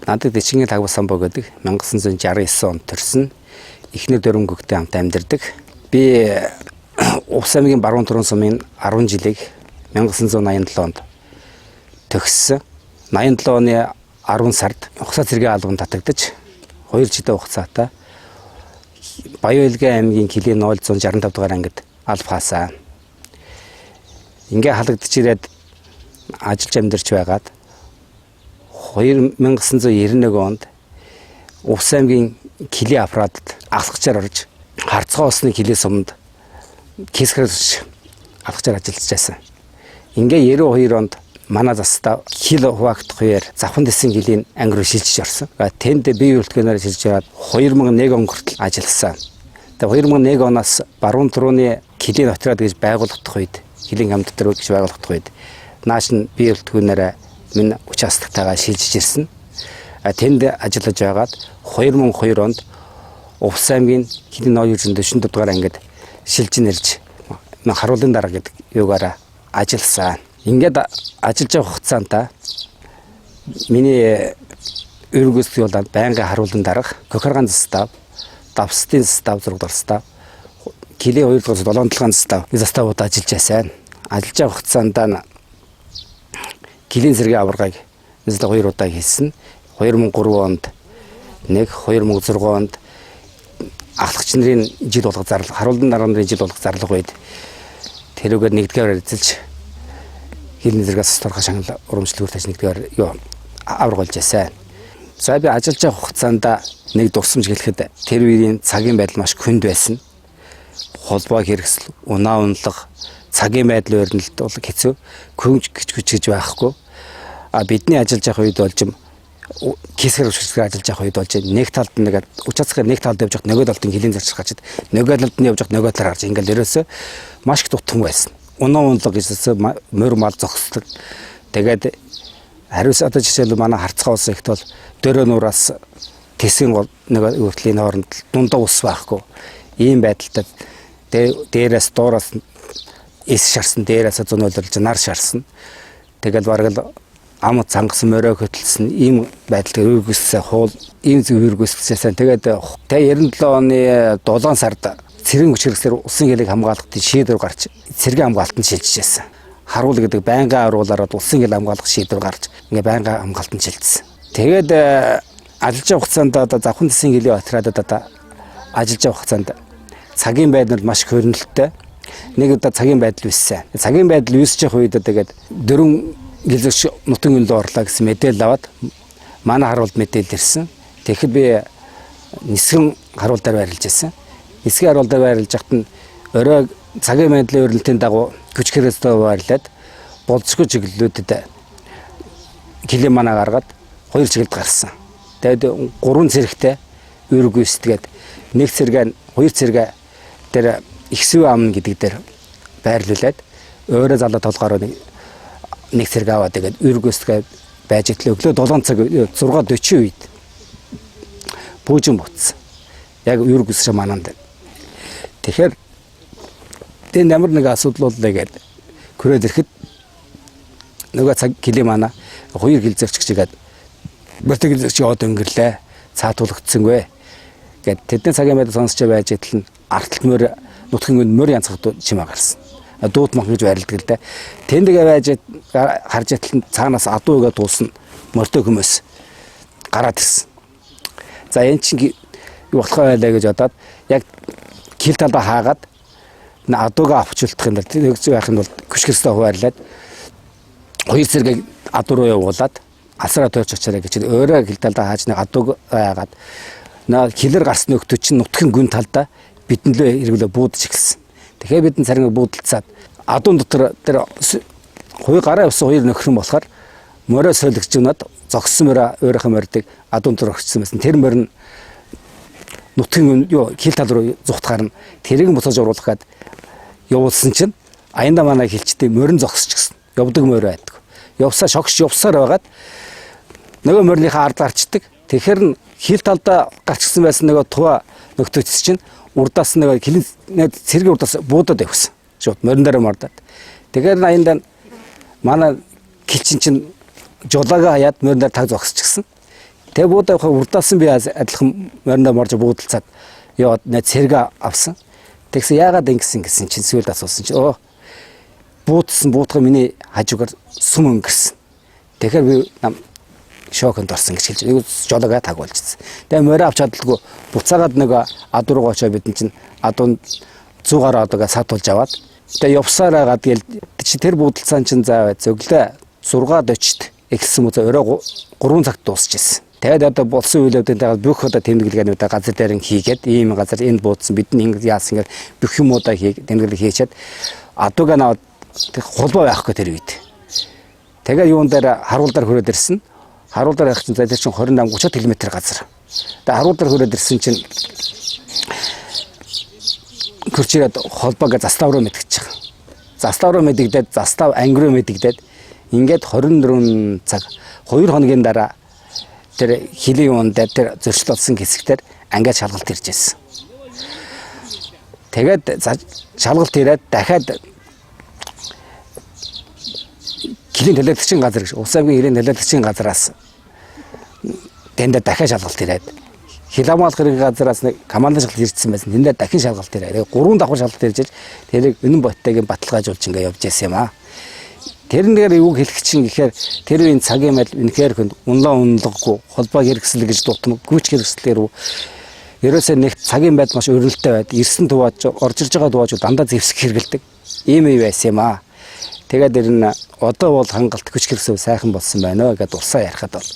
Надад Ичингийн Тагвас самбо гэдэг 1969 онд төрсөн. Эхнэр дөрвөн хүүхэдтэй хамт амьдардаг. Би Увс аймгийн Баруун Туран сумын 10 жилийг 1987 онд төгссөн. 87 оны 10 сард Ухсаа цэргийн албанд татагдаж 2 жилийн хугацаатай Баян-Илгээ аймгийн Килийн 0165 дугаар ангид алба хаасан. Ингээ халагдаж ирээд ажиллаж амьдарч байгаад 1991 онд Увс аймгийн Килийн аппаратад алхахчаар орж Харцгаа усны Килийн суманд кисгэрч алхахчаар ажиллаж байсан. Ингээ 92 онд манай застаа хил хуваагдах үеэр завхан дэсэн хилийн анги руу шилжиж орсон. Тэнд бие үлтгэнээр шилжиж яваад 2001 он хүртэл ажилласан. Тэгээ 2001 оноос баруун турууны Килийн отряд гэж байгуулагдах үед, Килийн хамт дотор гэж байгуулагдах үед нааш нь бие үлтгэнээр минь участоктайгаа шилжиж ирсэн. Тэнд ажиллаж байгаад 2002 онд Увс аймгийн Килийн 094 дугаар ангид шилжин ирж харуулын дарга гэдэг югаараа ажилласан. Ингээд ажиллаж байгаа хугацаанд миний өргөсгөл бол байнгын харуулын дарга, Кохорган застав, Давстын застав, 6 дугаар застав, Килийн 2 дугаар 7 долгоон застав, заставууд ажиллаж байсан. Ажиллаж байгаа хугацаанд Килийн зэргийн аваргыг нийслэг 2 удаа хийсэн. 2003 онд нэг, 2006 онд ахлагч нарын жил болго зарлага, харуулын дарга нарын жил болго зарлага үед тэрүүгээр нэгдүгээр эзэлж хилэн зэргээс торхоо шагнал урамшлаг тач нэгдүгээр юу аварга болж байсан. За би ажиллаж байгаа хугацаанд нэг дурсамж хэлэхэд тэр үеийн цагийн байдал маш хүнд байсан. Холбоо хэрэгсэл, унаа унлага, цагийн байдал өрнөлт бол хэцүү. Күнж гэж күч гэж байхгүй. А бидний ажиллаж байгаа үед болж кисгэр өшгөсгөр ажиллаж байгаа үед болж нэг талд нэг учаацгаар нэг талд явж байхад нөгөө талд нь хилийн зарч гарчид, нөгөө талд нь явж байхад нөгөө талаар гарч ингээл ерөөсөө маш их дутхан байсан. Унаа унлага гэсэн морь мал зогсдог. Тэгээд хариус одоо жишээлбэл манай харцгаа улс ихт бол дөрөө нуураас тэсгийн гол нэг хүртлийн хооронд дундаа ус байхгүй. Ийм байдалтай дээрээс дуураас эс шарсан, дээрээс зөнөөлөж нар шарсан. Тэгэл бараг л ам цангасан, морой хөтөлсөн ийм байдалтай өргөссөн хуул ийм зүг өргөссөн. Тэгээд 97 оны 7 сард цэргийн хүч хэрэгсээр усын хилийг хамгаалах шийдвэр гарч цэргийн хамгаалтанд шилжиж байсан. Харуул гэдэг байнгын харуулаараа улсын хил хамгаалах шийдвэр гарч ингээ байнгын хамгаалтанд шилжсэн. Тэгээд ажиллаж байгаа хугацаанд одоо завхан тэсийн хилийн отрядад одоо ажиллаж байгаа хугацаанд цагийн байдал маш хөрнөлттэй. Нэг удаа цагийн байдал үүссэн. Цагийн байдал үүсэж явах үед тэгээд дөрвөн гэлзэгч нутгийн өнлөө орлоо гэсэн мэдээлэл аваад манай харуулд мэдээлэл ирсэн. Тэгэхэд би нисгэн харуул дээр байрлаж байсан. Нисгэн харуул дээр байрлаж байхад нь орой цагийн байдлын өрнөлтийн дагуу хүч хэрэгстэй байрлаад болцгүй чиглэлүүдэд килем манаа гаргаад хоёр чиглэлд гарсан. Тэгээд гурван цэрэгтэй үүрэг гүйцэтгээд нэг цэрэг хоёр цэрэг дээр ихсүү ам гэдэг дээр байрлуулад өөрөө залуу толгоор нэг цэрэг аваад тэгээд үүрэг гүйцэтгээд байж итлээ. Өглөө 7 цаг 6:40 үед бүүжин буцсан. Яг үүрэг гүйцэж мананд. Тэгэхээр тэнд ямар нэг асуудал боллоо гээд күрээд ирэхэд нөгөө цаг килем мана хоёр гэлзэгч гэжгээд мөртө гэлзэгч яваад өнгөрлөө. Цаа тулгдсангүй. Гэт тэдний цагийн байдал сонсч байж идэл нь арталт мөр нутгийн үнд мөр янзах чимээ гарсан. Дууд мах гэж байрладаг л да. Тэндгээ байж харж идэл нь цаанаас адуу өгөө дуулсан мөртөө хүмүүс гараад ирсэн. За энэ чинь юу болох байлаа гэж бодоод яг кил талдаа хаагаад адуугаа авчултах юм бол тэр зүй байх нь бол күшгэрстэй хуваарлаад хоёр зэрэг адуу руу явуулаад асраа тойрч очаарай гэж өөрөө хил талдаа хааж нэг адууг яагаад наа хилэр гарсан нөхдөө чинь нутгийн гүн талдаа бидэн лөө эргэлээ буудаж эхэлсэн. Тэгэхээр бидэн царинг буудалцаад адуун дотор тэр хувь гараа явсан хоёр нөхөр нь болохоор морой солигч унаад зогссон морой өөрийнхөө морьдыг адуун дотор өгчсөн байсан. Тэр морь нь нутгийн юу хил тал руу зүхтгаар нь тэрийг буцааж оруулах гээд явуулсан чинь аянда манай хилчтэй морин зогсож гисэн. Явдаг морь байдаг. Явсаа шогш явсаар байгаад нөгөө морийнхаа ард гарчдаг. Тэгэхээр нь хил талдаа гарчсан байсан нөгөө тува нөхдөөс чинь урдаас нөгөө хилэн цэргийн урдаас буудаад явсан. Шууд морин дээр мордоод. Тэгэхээр аянда манай хилчин чинь жулаагаа хаяад морин дээр таг зогсчихсан. Тэгээ буудаа явахаар урдаасан би адилхан мориндоо морж буудалцаад яваад нэ цэрэг авсан. Тэгсэн яагаад ингэсэн гэсэн чинь сүүлд асуусан чинь буудсан буудах миний хажуугаар сүм өнгөрсөн. Тэгэхээр би нам шоконд орсон гэж хэлж. Юу жолоогоо тагуулжсэн. Тэгээ морио авч чаддаггүй буцаагаад нэг адуу руу очоо бид чинь адуунд 100 гаруй адуугаа сатуулж аваад тэгээ явсаар байгаад гээл чи тэр буудалцаан чинь заа зөглөө 6:40-т эхэлсэн мө орой 3 цагт дуусчихсэн. Тэгээд одоо болсон үйл явдлын дагаад бүх одоо тэмдэглэгээнүүдээ газар дээр нь хийгээд ийм газар энд буудсан бидний ингэ яасан гэл бүх юмудаа хийг тэмдэглэг хийчихэд адуугаа наваад холбоо байхгүй тэр үед. Тэгээ юун дээр харуул дээр хүрээд ирсэн. Харуул дээр явах чинь тэр чинь 28 30 км газар. Тэгээ харуул дээр хүрээд ирсэн чинь хөрч ирээд холбоог застав руу мэдгэж байгаа. Застав руу мэдэгдээд застав анги руу мэдэгдээд ингээд 24 цаг 2 хоногийн дараа тэр хилийн юун дээр тэр зөрчил болсон хэсэгтэр ангиад шалгалт ирж байсан. Тэгээд шалгалт ирээд дахиад хилийн төлөөлөгчийн газар гэж Увс аймгийн хилийн төлөөлөгчийн газараас тэндээ дахиад шалгалт ирээд Хил хамгаалах хэрэг газараас нэг командын шалгалт ирсэн байсан. Тэндээ дахин шалгалт ирээ. Тэгээ 3 давхар шалгалт ирж тэрийг Үнэн Боттайгийн баталгаажуулж ингээ явж байсан юм аа. Тэрэн дээр юу хэлэх чинь гэхээр тэр үеийн цагийн мал үнэхээр хүнд унлаа унлаггүй холбоо хэрэгсэл гэж дутам гүйч хэрэгслээр үү ерөөсөө нэг цагийн байд маш өрнөлттэй байд. Ирсэн тувааж орж ирж байгаа тувааж дандаа зэвсэг хэрэгэлдэг. Ийм үе байсан юм аа. Тэгээд тэр нь одоо бол хангалт хүч хэрэгсэл сайхан болсон байна гэдээ дурсаа ярихад бол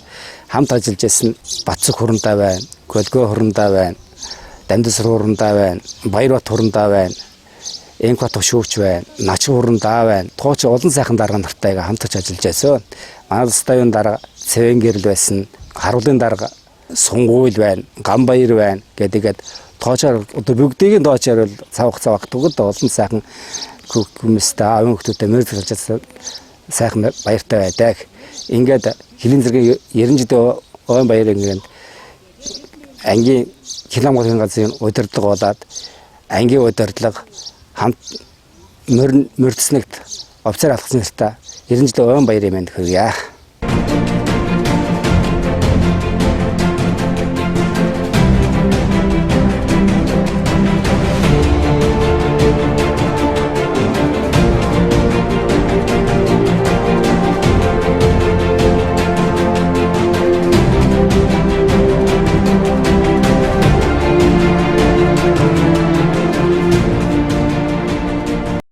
хамт ажиллаж байсан Батцэг хурандаа байна, Голгой хурандаа байна, Дамдасар хурандаа байна, Баярбат хурандаа байна, Энкват шүүгч байна, Начин хурандаа байна. Тууч олон сайхан дарга нартайгаа хамтарч ажиллаж байсан. Манай стадион дарга Цэвэн гэрэл байсан, Харуулын дарга Сунгуйл байна, Гамбаяр байна гэдгээд тоочоор одоо бүгдийг нь тоочоор бол цавах цавах түгэд олон сайхан хүмүүстэй аавын хүмүүстэй мөрөд ажиллаж сайхан баяртай байдаг. Ингээд хилийн зэргийн 90 жилийн ойн баяр ингээд ангийн хил хамгааллын газрын удирдлага болоод ангийн удирдлага хамт морьцснэгт офицер алхсан нартаа 90 жилийн ойн баярын мэнд хүргье.